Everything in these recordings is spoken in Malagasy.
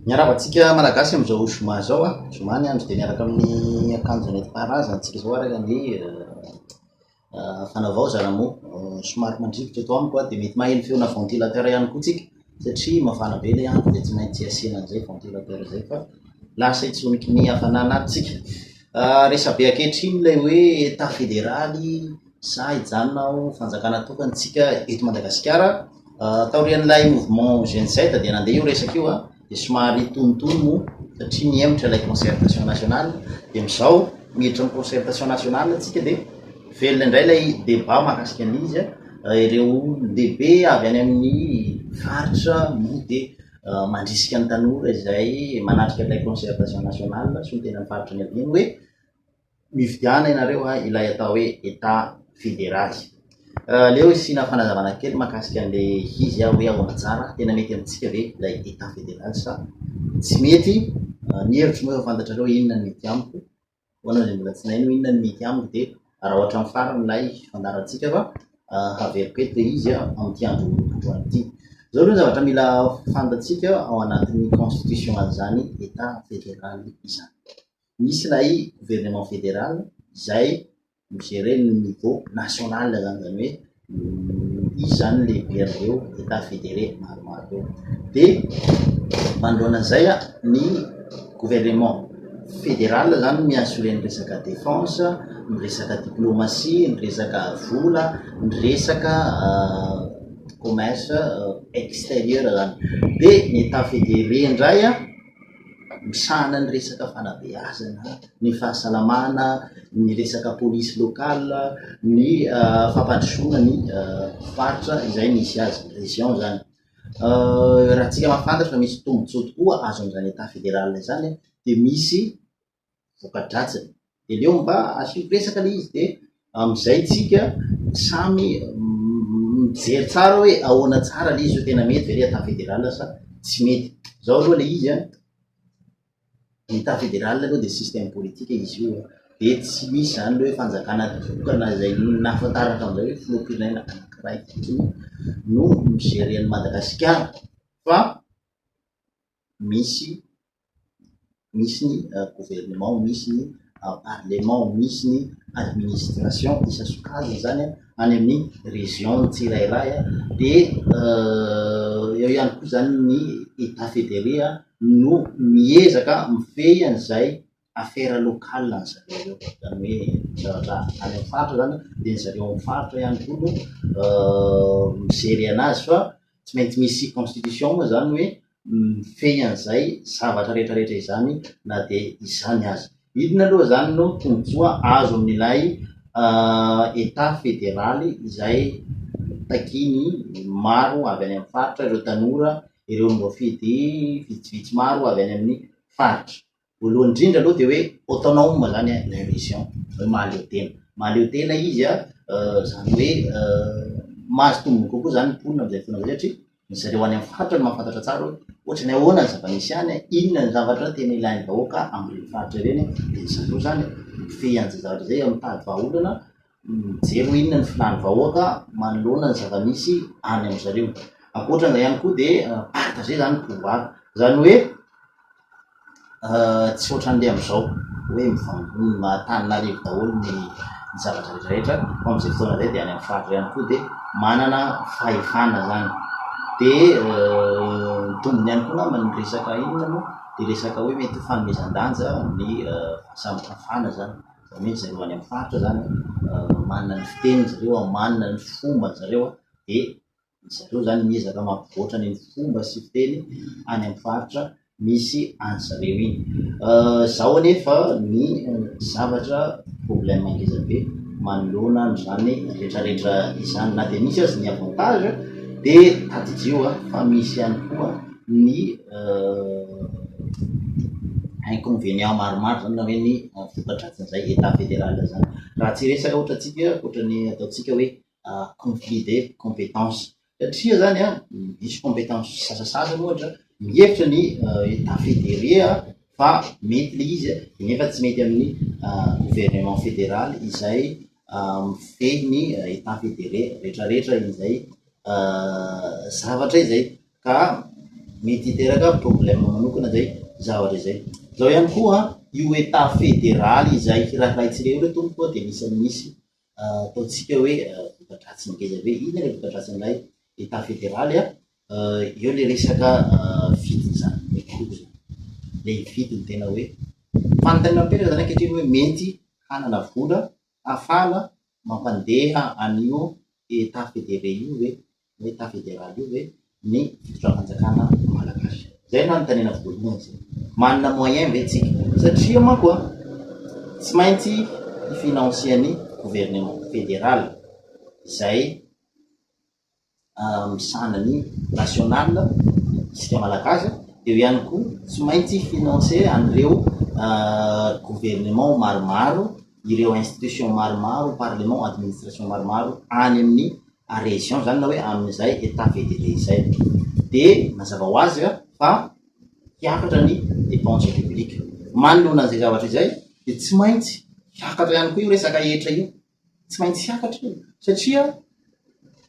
Miarahaba antsika Malagasy amin'izao zoma izao a. Zoma ny andro dia miaraka amin'ny akanjo nentim-paharazana antsika izao araka ny fanavaozana moa. Somary mandrivotra eto amiko a, dia mety maheno feona ventilateur ihany koa tsika satria mafana be ilay andro dia tsy maintsy asiana an'izay ventilateur izay fa lasa hitsoniky ny hafanana ato tsika. Resabe ankehitriny ilay hoe Etat federaly sa hijanona ho fanjakana tokana tsika eto Madagasikara. Taorian'ilay mouvement Gen Z dia nandeha io resaka io dia somary tonitony moa satria nihemotra ilay concertation nationale dia amin'izao miditra amin'ny concertation nationale tsika dia velona indray ilay débat mahakasika an'izy ireo olon-dehibe avy any amin'ny faritra moa dia mandrisika ny tanora izay manatrika ilay concertation nationale solontenan'ny faritra niaviany hoe Mividiana ianareo ilay atao hoe Etat federaly. Aleo isiana fanazavana kely mahakasika an'ilay izy hoe ahoana tsara, tena mety amintsika ve ilay Etat federaly sa tsy mety. Ny hevitro moa efa fantatrareo inona no mety amiko, ho anareo izay mbola tsy nahaino inona no mety amiko dia araho hatramin'ny farany ilay fandaharantsika fa haveriko eto ilay izy amin'ity andro androany ity. Izao aloha ny zavatra mila fantatsika ao anatin'ny constitution an'izany Etat federaly izany. Misy ilay gouvernement fédéral izay mi-gérer ny niveau national zany, izany hoe izy zany no lehibe an'ireo état fédéré maromaro ireo. Dia manoloana an'izay ny gouvernement fédéral zany mi-assurer ny resaka défense, ny resaka diplomatie, ny resaka vola, ny resaka commerce extérieur zany. Dia ny état fédéré indray an, misahana ny resaka fanabeazana, ny fahasalamana, ny resaka polisy locale, ny fampandrosoana ny faritra izay misy azy, région zany. Raha antsika mahafantatra fa misy tombontsoa tokoa azo amin'izany état fédéral izany dia misy voka-dratsiny. Dia aleo mba asio resaka ilay izy dia amin'izay tsika samy mijery tsara hoe ahoana tsara ilay izy hoe tena mety ve ilay état fédéral sa tsy mety. Izao aloha ilay izy an, ny état fédéral aloha dia système politique izy io an, dia tsy misy izany ilay hoe fanjakana tokana izay nahafantarana hatramin'izay hoe filoham-pirenena anankiray fotsiny no mi-gérer an'i Madagasikara fa misy misy ny gouvernement, misy ny parlement, misy ny administration isan-tsokajiny zany any amin'ny région tsirairay dia eo ihany koa zany ny état fédéré no miezaka mifehy an'izay affaire locale ny zareo eo, zany hoe zavatra any amin'ny faritra zany dia ny zareo amin'ny faritra ihany koa no mi-gérer anazy fa tsy maintsy misy constitution moa zany hoe mifehy an'izay zavatra rehetra rehetra izany na dia izany aza. Inona aloha izany no tombontsoa azo amin'ilay Etat federaly izay takiany maro avy any amin'ny faritra, ireo tanora, ireo olom-boafidy vitsivitsy maro avy any amin'ny faritra. Voalohany indrindra aloha dia hoe autonome zany ilay région, hoe mahaleo tena. Mahaleo tena izy an, izany hoe mahazo tombony kokoa zany ny mponina amin'izay fotoana izay satria ny zareo any amin'ny faritra no mahafantatra tsara hoe ohatry ny ahoana ny zava-misy any, inona ny zavatra tena ilain'ny vahoaka amin'ireny faritra ireny, dia zareo zany mifehy an'izay zavatra izay, mitady vahaolana, mijery hoe inona ny filàn'ny vahoaka manoloana ny zava-misy any amin-dry zareo. Ankoatran'izay ihany koa dia partager zany ny pouvoir, izany hoe Tsy ohatran'ilay amin'izao hoe mivangona Antananarivo daholo ny zavatra rehetra rehetra fa amin'izay fotoana izay dia any amin'ny faritra ihany koa dia manana fahefana izany. Dia ny tombony ihany koa angamba ny resaka inona moa dia resaka hoe mety ho fanomezan-danja ny fahasamihafana izany, izany hoe zareo any amin'ny faritra izany manana ny fiteniny zareo, manana ny fombany zareo dia Zareo zany miezaka mampivoatra ny fomba sy fiteny any amin'ny faritra misy an'zareo iny. Zao anefa ny zavatra problème ngeza be manoloana an'izany retraretra izany na dia misy aza ny avantage de tadidio fa misy ihany koa ny inconvenient maromaro zany na hoe ny voka-dratsin'izay etat federal zany. Raha tsy hiresaka ohatra tsika ohatran'ny ataontsika hoe conflit de compétence satria zany an misy compétence sasasasany ohatra mihevitra ny état fédéré fa mety le izy nefa tsy mety amin'ny gouvernement fédéral izay mifehy ny état fédéré retraretra izay zavatra izay ka. Mety hiteraka problème manokana izay zavatra izay. Izao ihany koa, io Etat federaly izay hirahirahintsika io re tompoko dia anisan'ny misy ataontsika hoe voka-dratsiny ngeza be. Inona ilay voka-dratsin'ilay Etat federaly? Eo ilay resaka vidiny izany, ny coût izany. Ilay vidiny tena hoe, fanontaniana mipetraka izany ankehitriny hoe mety hanana vola ahafahana mampandeha an'io Etat fédéré io ve, na Etat fédéral io ve ny fitondram-panjakana malagasy? Izay no anontaniana voalohany izay. Manana moyen ve tsika? Satria manko an, tsy maintsy hi-financer ny gouvernement fédéral izay misahana ny national isika malagasy, eo ihany koa tsy maintsy financer an'ireo gouvernement maromaro, ireo institution maromaro, parlement, administration maromaro any amin'ny région zany na hoe amin'izay état fédéré izay. Dia mazava ho azy fa hiakatra ny dépense publique. Manoloana an'izay zavatra izay dia tsy maintsy hiakatra ihany koa io resaka hetra io. Tsy maintsy hiakatra io satria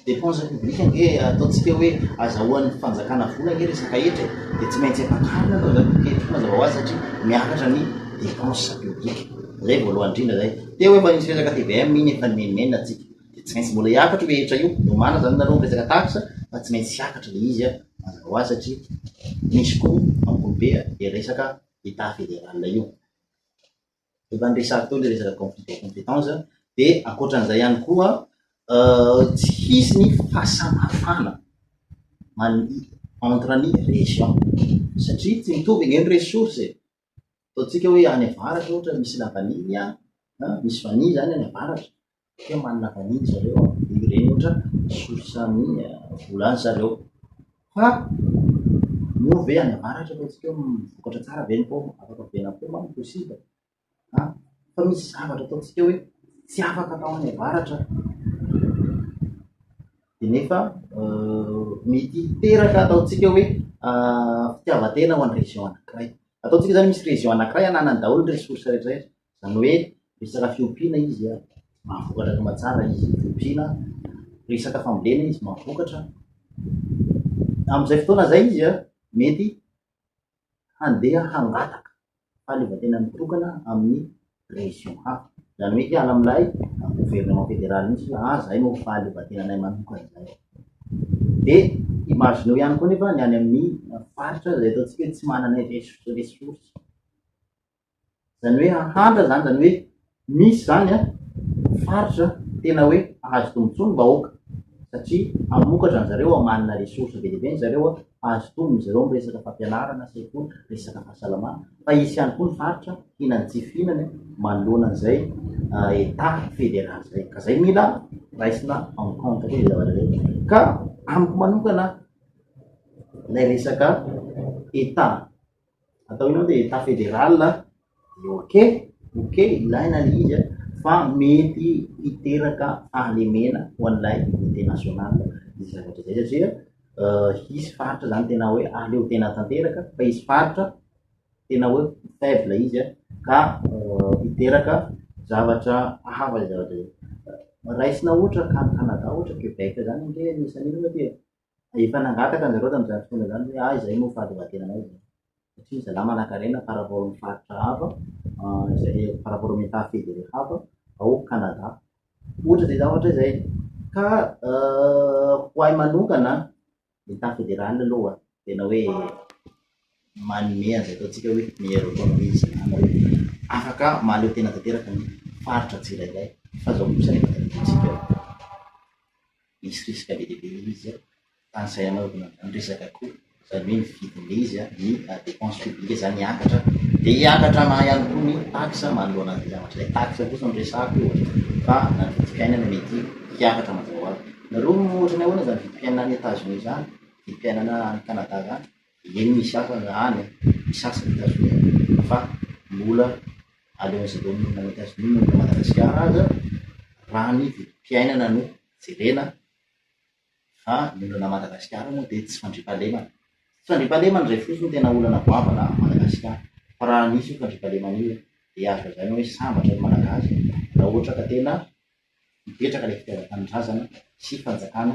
dépense publique ange ataontsika hoe azahoan'ny fanjakana vola ange resaka hetra e, dia tsy maintsy ampakarina aloha zany io hetra io mazava ho azy satria miakatra ny dépense publique, zay voalohany indrindra zay. Teo efa nisy resaka tvm iny efa nimenomenona tsika, dia tsy maintsy mbola hiakatra io hetra io, miomàna zany nareo miresaka taxe fa tsy maintsy hiakatra le izy an, mazava ho azy satria misy coût ambony be le resaka état fédéral io. Efa niresahako teo ilay resaka conflit de compétence dia ankoatran'izay ihany koa tsy hisy ny fahasamihafana entre ny région satria tsy mitovy ange ny ressource e. Ataontsika hoe any avaratra ohatra misy lavanily an, misy vanille izany any avaratra, Satria manana vanille zareo an, dia ireny ohatra source ny vola any zareo. Fa moa ve any avaratra ataontsika hoe vokatra tsara ve ny paoma? Afaka volena paoma any possible an! Fa misy zavatra ataontsika hoe tsy afaka atao any avaratra dia nefa mety hiteraka ataontsika hoe fitiavan-tena ho an'ny région anankiray. Ataontsika izany misy région anankiray ananany daholo ny ressources rehetra rehetra, izany hoe resaka fiompiana izy an, mahavokatra soamatsara izy fiompiana, resaka fambolena izy mahavokatra. Amin'izay fotoana izay izy an, mety handeha hangataka fahaleovantena mitokana amin'ny région hafa. Izany hoe hiala amin'ilay gouvernement fédéral mihitsy hoe ah izay no fahaleovantenanay manokana izay. Dia imagineo ihany koa nefa ny any amin'ny faritra izay ataontsika hoe tsy manana ressources. Izany hoe hahantra izany, izany hoe misy izany an, faritra tena hoe hahazo tombontsoa ny vahoaka satria hamokatra an zareo, manana ressources be dia be zareo an, hahazo tombony zareo amin'ny resaka fampianarana, sekoly, resaka fahasalamana. Fa hisy ihany koa ny faritra hihinan'ny tsy fihinany manoloana an'izay Etat fédéral izay. Ka izay mila raisina en compte koa izay zavatra izay. Ka amiko manokana ilay resaka Etat Atao inona dia état fédéral dia ok, ok ilaina ilay izy an, fa mety hiteraka fahalemena ho an'ilay unité nationale izay zavatra izay satria hisy faritra izany tena hoe aleo tena tanteraka fa hisy faritra tena hoe faible izy an, ka hiteraka zavatra hafa izay zavatra izay. Raisina ohatra Canada ohatra Quebec izany ange anisan'ny inona moa ty e? Efa nangataka zareo tamin'izany fotoana izany hoe ah izay moa fahaleovantenanay izay. Satria ry zalahy manankarena par rapport amin'ny faritra hafa, izay par rapport amin'ny état fédéré hafa ao Canada. Ohatra izay zavatra izay. Ka ho ahy manokana, état fédéral aloha tena hoe manome an'izay ataontsika hoe meilleure autonomie izany na hoe afaka mahaleo tena tanteraka ny faritra tsirairay. Fa izao kosa anefa tadidintsika. Misy risque be dia be izy an, tany izay anaovana ny resaka koa, izany hoe ny vidin'ilay izy an, ny dépense publique izany hiakatra, dia hiakatra na ihany koa ny taxe manoloana an'izay zavatra izay, taxe kosa no resahako io fa na ny vidim-piainana mety hiakatra mazava ho azy. Nareo ohatran'ny ahoana izany vidim-piainana any Etats-Unis izany, vidim-piainana any Canada izany? Eny misy hafa any an, misy asa any Etazonia fa mbola aleon'ny zareo monina any Etazonia monina Madagasikara aza raha ny vidim-piainana no jerena fa ny olana Madagasikara moa dia tsy fandriampahalemana. Tsy fandriampahalemana izay fotsiny no tena olana goavana Madagasikara fa raha nisy io fandriampahalemana io dia azo lazaina hoe sambatra ny Malagasy raha ohatra ka tena mipetraka ilay fitiavan-tanindrazana sy fanjakana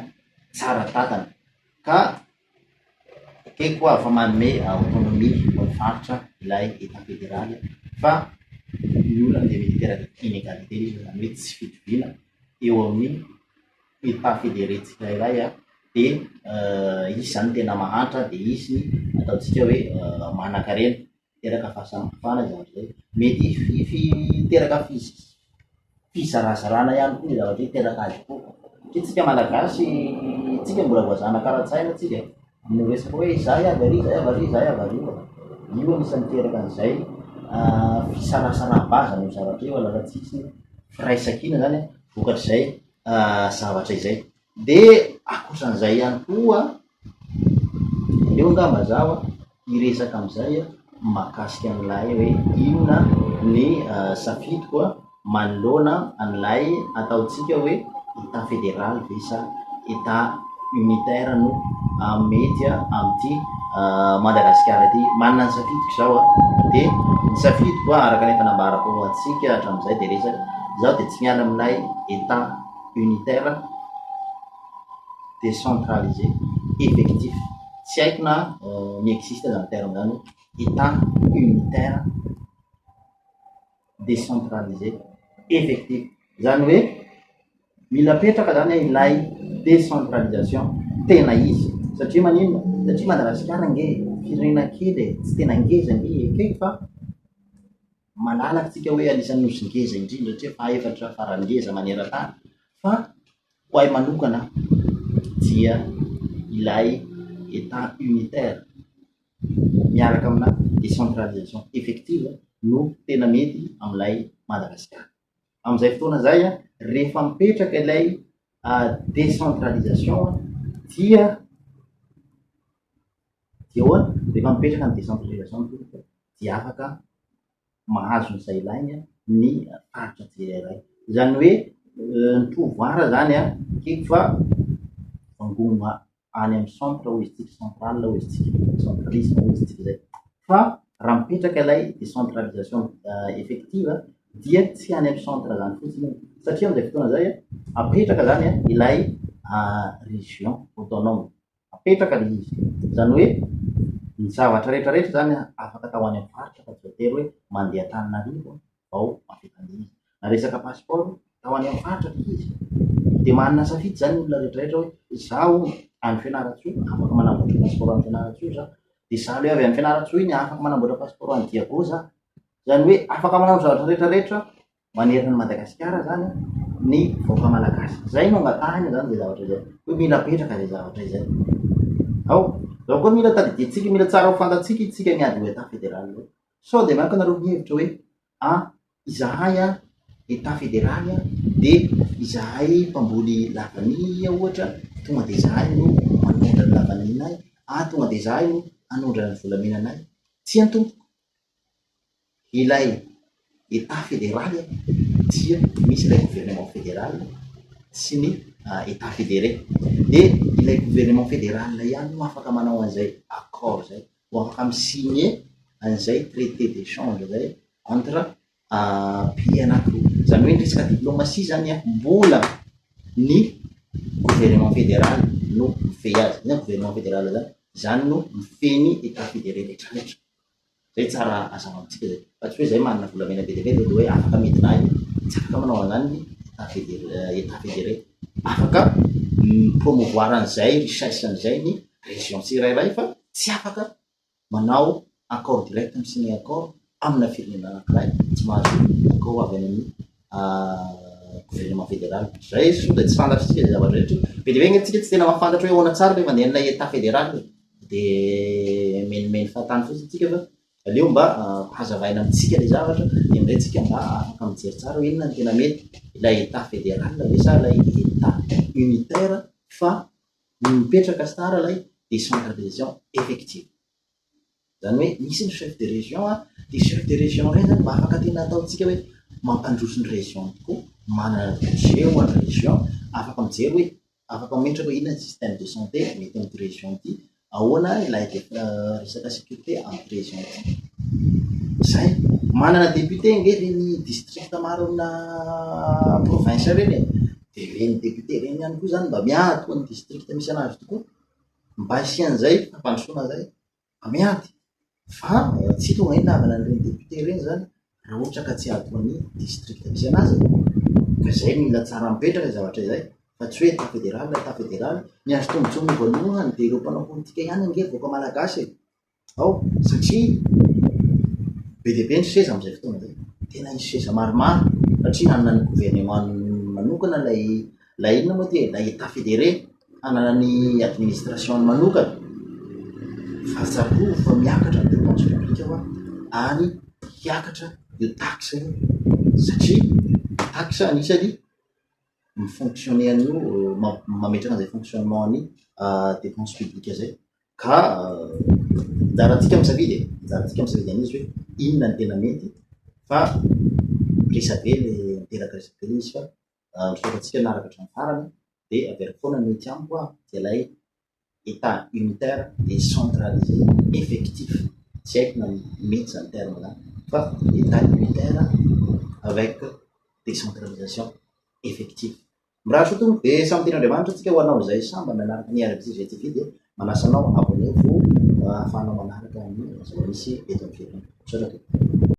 tsara tantana ka. Ekeko aho fa manome autonomie ho an'ny faritra ilay Etat fédéral fa ny olana dia mety hiteraka inégalité ilay izy, izany hoe tsy fitoviana eo amin'ny Etat fédéré tsirairay dia hisy izany ny tena mahantra dia hisy ny ataontsika hoe manankarena. Miteraka fahasamihafana izany zavatra izay. Mety hiteraka fizarazarana ihany koa ilay zavatra hoe hiteraka ady koa. Satria tsika malagasy, tsika mbola voazanaka ara-tsaina tsika amin'ny resaka hoe izahay avy ary, izahay avy ary, izahay avy ary. Io anisan'ny miteraka an'izay fisarasaram-bazana io zavatra io, lasa tsisy firaisankina zany vokatr'izay zavatra izay. Dia ankoatran'izay ihany koa, aleo angamba zaho hiresaka amin'izay mahakasika an'ilay hoe inona ny safidiko manoloana an'ilay ataontsika hoe Etat fédéral ve sa Etat unitaire no mety amin'ity Madagasikara ity. Manana ny safidiko izaho dia ny safidiko araka ny efa nambarako antsika hatramin'izay dia resaka, izaho dia tsy miala amin'ilay Etat unitaire décentralisé effectif. Tsy haiko na mi-existe zany terme zany hoe Etat unitaire décentralisé effectif. Zany hoe mila apetraka zany ilay décentralisation tena izy satria maninona? Satria Madagasikara ange firenena kely e, tsy tena ngeza ange ekeko fa malalaka tsika hoe anisan'ny nosy ngeza indrindra satria fahaefatra farany ngeza maneran-tany fa ho ahy manokana dia ilay Etat unitaire miaraka amina décentralisation effective no tena mety amin'ilay Madagasikara. Amin'izay fotoana izay, rehefa mipetraka ilay décentralisation dia dia ahoana? Rehefa mipetraka ny décentralisation tompoko dia afaka mahazo an'izay ilainy ny faritra tsirairay. Izany hoe ny pouvoir zany an, ekeko fa vangonina any amin'ny centre hoy isika, central hoy isika, centralisme hoy isika izay. Fa raha mipetraka ilay décentralisation effective dia tsy any amin'ny centre zany fotsiny io. Satria amin'izay fotoana izay apetraka zany ilay région autonome. Apetraka ilay izy. Izany hoe ny zavatra rehetra rehetra izany afaka atao any amin'ny faritra fa tsy voatery hoe mandeha Antananarivo vao mahavita an'ilay izy. Na resaka passeport, atao any amin'ny faritra ilay izy. Dia manana safidy izany ny olona rehetra rehetra hoe izaho any Fianarantsoa afaka manamboatra passeport any Fianarantsoa izaho. Dia izaho ilay avy any Fianarantsoa iny afaka manamboatra passeport any Diego izaho. Izany hoe afaka manao ny zavatra rehetra rehetra manerana an'i Madagasikara zany ny vahoaka malagasy. Zay no angatahina zany zay zavatra izay. Hoe mila apetraka zay zavatra izay. Ao, zao koa mila tadidiantsika, mila tsara ho fantatsika isika miady ho Etat fédéral io. Sao dia manko nareo mihevitra hoe ah, izahay ah, Etat fédéral ah, dia izahay mpamboly lavanille ohatra, tonga dia izahay no manondrana ny lavanillenay, ah, tonga dia izahay no hanondrana ny volamenanay. Tsia tompoko. Ilay Etat fédéral dia misy ilay gouvernement fédéral sy ny Etat fédéré. Dia ilay gouvernement fédéral ihany no afaka manao an'izay accord izay, no afaka mi-signer an'izay traité d'échange izay entre pays anankiroa. Izany hoe ny resaka diplomatie izany an, mbola ny gouvernement fédéral no mifehy azy. Inona gouvernement fédéral izany? Izany no mifehy ny Etat fédéré rehetrarehetra. Zay tsara hazava amintsika zay. Fa tsy hoe zay manana volamena be dia be dia hoe afaka midina any. Tsy afaka manao an'izany ny Etat fédéré, Etat fédéré. Afaka mi-promouvoir an'izay richesse an'izay ny région tsirairay fa tsy afaka manao accord direct mi-signer accord amina firenena anankiray tsy mahazo accord avy any amin'ny gouvernement fédéral. Zay sao dia tsy fantatr'tsika izay zavatra rehetra. Be dia be ange tsika tsy tena mahafantatra hoe ahoana tsara ilay fandehan'ilay Etat fédéral e. Dia menimeny fahatany fotsiny tsika fa aleo mba hazavaina amintsika ilay zavatra dia amin'izay tsika mba afaka mijery tsara hoe inona no tena mety, ilay Etat fédéral ve sa ilay Etat unitaire fa mipetraka tsara ilay décentralisation effective. Izany hoe misy ny chef de région an, dia chef de région ireny izany mba afaka tena ataontsika hoe mampandroso ny région tokoa, manana budget ho an'ny région, afaka mijery hoe Afaka mametraka hoe inona ny système de santé mety amin'ity région ity, ahoana ilay resaka sécurité amin'ity région ity. Zay. Manana député ange ireny district maro amina province ireny e. Dia ireny député ireny ihany koa izany mba miady ho an'ny district misy an'azy tokoa. Mba hisian'izay fampandrosoana izay, miady fa tsy tonga inona havana an'ireny député ireny izany raha ohatra ka tsy ato amin'ny district misy anazy e. Ka izay mila tsara mipetraka izay zavatra izay fa tsy hoe état fédéral, état fédéral. Ny azo tombontsoa voalohany dia ireo mpanao politika ihany ange vahoaka malagasy e. Ao satria be dia be ny seza amin'izay fotoana izay. Tena hisy seza maromaro satria hanana ny gouvernement manokana ilay ilay inona moa ity e, ilay état fédéré. Hanana ny administration-ny manokana fa tsarovy fa miakatra ny dépense publique hoa ary hiakatra io taxe io satria taxe anisany mi-fonctionner an'io mametraka an'izay fonctionnement ny dépense publique zay ka anjarantsika misafidy e, anjarantsika misafidy an'izy hoe inona no tena mety fa resabe le miteraka resabe le izy fa misaotra antsika nanaraka hatramin'ny farany dia averiko foana ny mety amiko an, dia ilay état unitaire décentralisé effectif, tsy haiko na mety izany terme izany fa état unitaire avec décentralisation effective. Mirary soa tompoko dia samy tian'Andriamanitra antsika ho anao izay sambany nanaraka ny RMC TV dia manasa anao abonner-vous ahafahanao manaraka ny zava-misy eto amin'ny firenena. Misaotra tompoko.